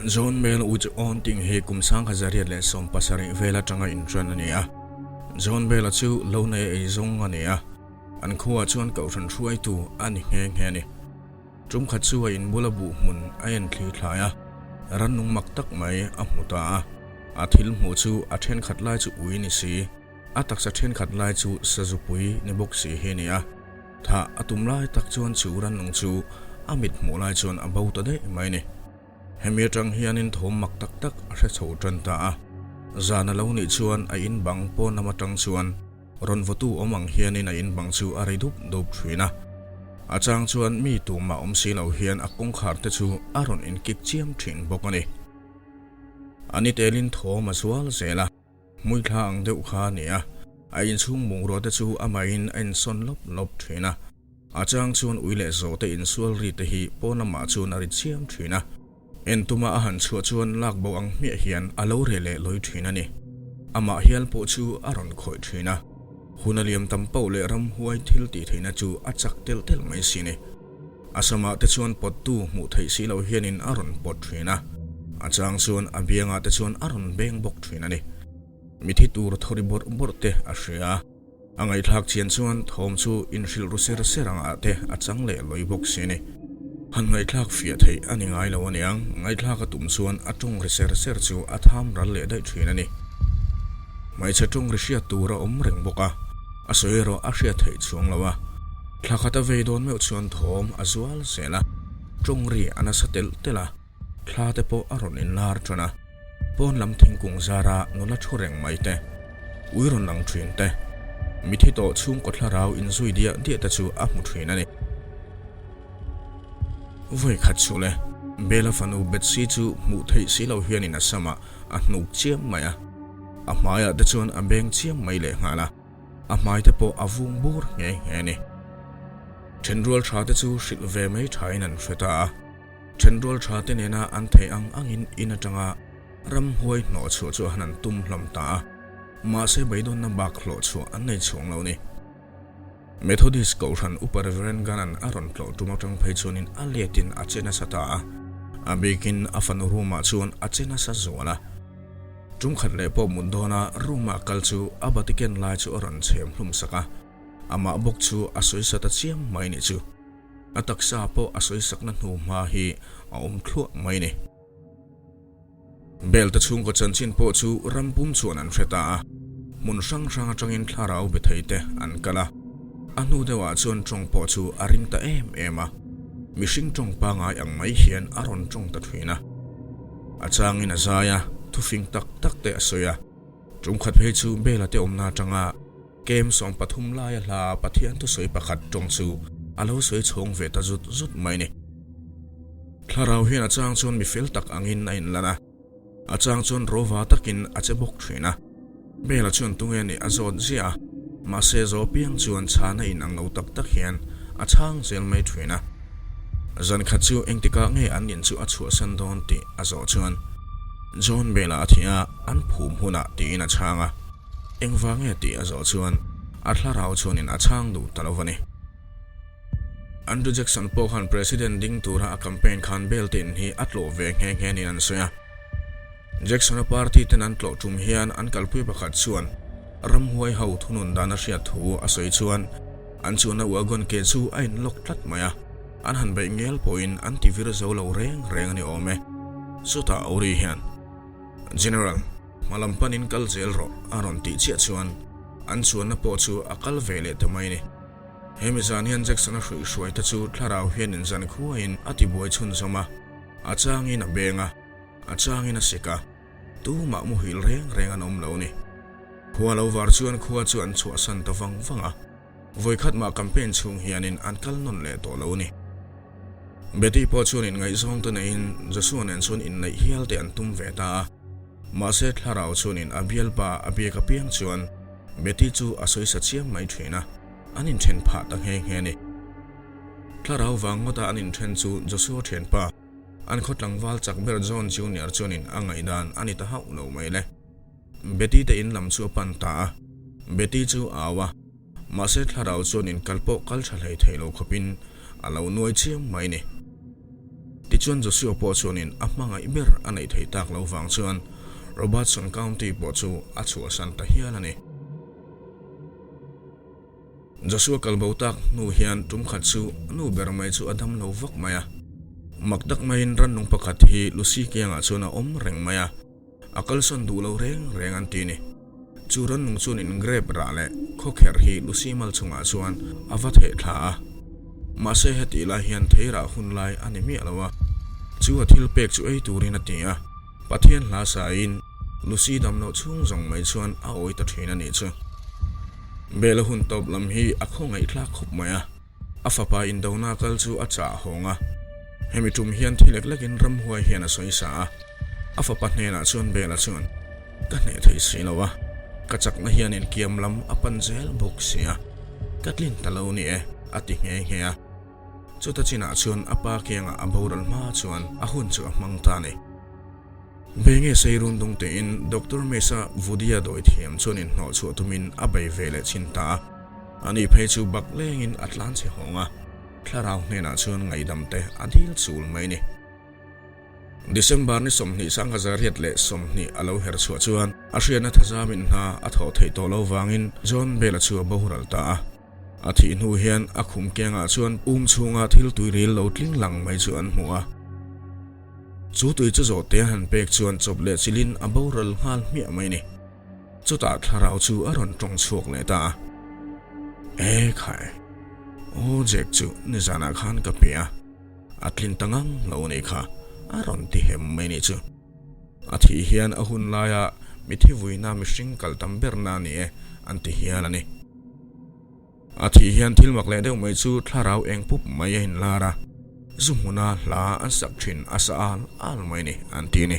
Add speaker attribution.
Speaker 1: John Bell Uch Awn Ting hi kum 1870 vel atanga inṭan a ni a. John Bell-a chu lo nei ei zawng a ni a, an khuaah chuan kohhran hruaitu a ni nghe nghe a ni. Tum khat chu a inbula buh hmun a en thli thlai a, rannung mak tak mai a hmu ta a. A thil hmuh chu a thenkhat lai chu ui ni si, a taksa thenkhat lai chu sazupui ni bawk si hi a ni a. Thah a tum lai tak chuan chu rannung chu a mit hmuh lai chuan a bo ta daih mai a ni. Hemi atang hianin thawm mak tak tak a hre chho tan ta a. Zan a lo nih chuan a in bang pawn lam atang chuan rawn vawtu awm ang hianin a in bang chu a ri dup dup thin a. A chang chuan mi tumah awm si lo hian a kawngkhar te chu a rawn inkik chiam thin bawk a ni. A ni telin thawm a zual zel a. Hmuithla ang deuh kha a ni a, a inchhung bungrua te chu amahin a insawn lawp lawp thin a. A chang chuan ui leh zawh te insual ri te hi pawn lamah chuan a ri chiam thin a. En tuma a han chhuah chuan lak bo ang hmiah hian a lo re leh lawi thin a ni. Amah hial pawh chu a rawn khawih thin a. Hun a liam tam pauh leh ramhuai thil tih theihna chu a chak telh telh mai si ni. A samah te chuan pawttu hmuh theih si loh hianin a rawn pawt thin a, a chang chuan a biangah te chuan a rawn beng bawk thin a ni. Mithi tur thawri bawrh bawrh te a hria a, a ngaihthlak chian chuan thawm chu inhrilh ru ser ser angah te a chang leh lawi bawk si a ni. Han ngaihthlak fiah theih a ni ngai lo aniang, ngaihthlak a tum chuan a tawng ri ser ser chu a tham ral leh daih thin a ni. Hmeichhe tawng ri hriat tur a awm reng bawk a, a sawi erawh a hriat theih chuang lo a. Thla khat a vei dawn meuh chuan thawm a zual zel a, tawng ri a nasa telh telh a, thla te pawh a rawn inlar tan a. Pawn lam thingkung zara nula thu reng mai te, ui rawn lang thin te, mithi tawh chhungkaw thlarau inzui diah diah te chu a hmu thin a ni. Vawi khat chu le, Bela fanu Betsy chu hmuh theih si lo hianin a samah a hnuk chiam mai a, a hmaiah te chuan a beng chiam mai lehnghal a. A hmai te pawh a vung bur nghe nghe a ni. Thenrual tha te chu hrilh ve mai thain an hre ta a. Thenrual tha te nena an theih ang angin in atanga ramhuai hnawh chhuah chu han an tum hlawm ta a. Mahse beidawnna bak hlawh chhuah an nei chhuang lo ni. Methodist Kohhran Upa Reverend Gunn-a'n a rawn tlawh tum atang phei chuanin a letin a che nasa ta a. A bikin a fanu room-ah chuan a che nasa zual a. Tum khat leh pawh mut dawna room-ah kal chu a bati ken lai chu a rawn chhem hlum sak a, amah bawk chu a sawi sa ta chiam mai nih chu. A taksa pawh a sawi sakna hnu hma hi a awm thluah mai ni. Bel te chhungkaw chanchin pawh chu ram pum chuan an hre ta a, hmun hrang hrang atangin thlarau be thei te an kal a, a hnu deuhah chuan tawng pawh chu a ring ta em em a, mihring tawng pangai ang mai hian a rawn tawng ta thin a. A changin a zai a, thufing tak tak te a sawi a. Tumkhat phei chu Bela te awmna atanga kem 13 laia hla Pathian thusawi pakhat tawng chu a lo sawi chhawng ve ta zut zut mai ni. Thlarau hian a chang chuan mi fel tak angin a inlan a, a chang chuan rova takin a che bawk thin a. Bela chuan tunge nih a zawt ziah a, mahse zaw piang chuan chhana in ang lo tak tak hian a chhang zel mai thin a. Zan khat chu engtikah nge an in chu a chhuahsan dawn tih a zawh chuan John Bela a thih a, an phum hunah tiin a chhang a. Engvang nge tih a zawh chuan a thlarau chuanin a chhang duh ta lo va ni. Andrew Jackson pawh khan President ding tura a campaign khan Bell te in hi a tlawh ve nghe nghe niin an sawi a. Jackson-a party ten an tlawh tum hian an kalpui pakhat chuan ramhuai ho thunun dan a hriat thu a sawi chuan an chuanna wagon ke chu a in lock tlat mai a, an han beih ngel pawhin an ti vir zo lo reng reng a ni awm e. Chutah Ori hian, General, hma lam panin kal zel rawh a rawn tih chiah chuan an chuanna pawh chu a kal ve leh ta mai a ni. He mi zan hian Jackson-a hruihhruai te chu thlarau hian inzan khuaiin a tibuai chhunzawm a, a changin a beng a, A changin a sik a, tumah muhil reng reng an awm lo ni. Khua lo var chuan khua chu an chhuahsan ta vang vang a, vawikhat mah campaign chhung hianin an kal nawn leh tawh lo ni. Betty pawh chuan inngaihzawng te neihin Joshua nen chuan inneih hial te an tum ve ta a, mahse thlarau chuanin a bialpa a biak apiang chuan Betty chu a sawisa chiam mai thin a, an inthen phah ta nghe nghe ni. Thlarau vang ngawta an inthen chu Joshua thianpa, An khaw tlangval chak ber John Junior chuanin a ngaihdan a ni ta hauh lo mai le. Betty te in lam chu a pan ta a, Betty chu a au a, mahse thlarau chuanin kal pawh kal tha hlei thei lo khawpin a lo nuai chiam mai ni. Tichuan Joshua pawh chuanin a hmangaih ber a neih theih tak lo vang chuan Robertson County pawh chu a chhuahsan ta hial a ni. Joshua kalbo tak hnu hian tum khat chu nu ber mai chu a dam lo vak mai a. Mak tak maiin rannung pakhat hi Lucy kiangah chuan a awm reng mai a. A kalsawn duh lo reng reng an ti ni. Chu rannung chuan in grape rah leh khawkherh hi Lucy mal chungah chuan a va theh thla a. Mahse hetih lai hian theirah hun lai a ni miah lo a. Chu a thil pek chu ei turin a ti a. Pathian hla sain Lucy dam loh chhung zawng mai chuan a awi ta thin a nih chu. Bela hun tawp lam hi a khawngaihthlak khawp mai a. A fapa indona kal chu a chah hawng a. Hemi tum hian thi lek lekin ramhuai hian a sawi sa a. A fapa hnenah chuan Bela chuan, Ka hneh thei si lo a, ka chakna hian inkiam lam a pan zel bawk si a, ka tlin ta lo ni e, a ti nghe nghe a. Chuta chinah chuan a pa kiangah a boral hma chuan a hun chu a hmang ta a ni. Ve nge sei run dung tein Doctor Mesa Vudia dawi thiam chuan inhnawh chhuah tumin a bei ve leh chin ta a. Ani phei chu bak lengin a tlan chhe hawng a, thlarau hnenah chuan ngaihdam te a dil chul mai ni. December ni 20 1920 a lo her chhuah chuan a hriatna thazamin hna a thawh theih tawh lo vangin John Bell-a chu a boral ta a. A thih hnu hian a khum kengah chuan um chhunga thil tuiril lo tling lang mai chu an hmu a. Chu tui chu zawhte a han pek chuan chawp leh chilhin a boral nghal hmiah mai ni. Chutah thlarau chu a rawn tawng chhuak leh ta a. E khai, aw Jack chu nizanah khan ka pe a, a tlin ta ngang lo a nih kha, a rawn ti hem mai nih chu. A thih hian a hun laia mithi vuina mihring kal tam berna a ni e, an ti hial a ni. A thih hian thil mak leh deuh mai chu thlarau eng pup mai a inlar a, zu hmuna hla an sak thin a sa al al mai ni an ti a ni.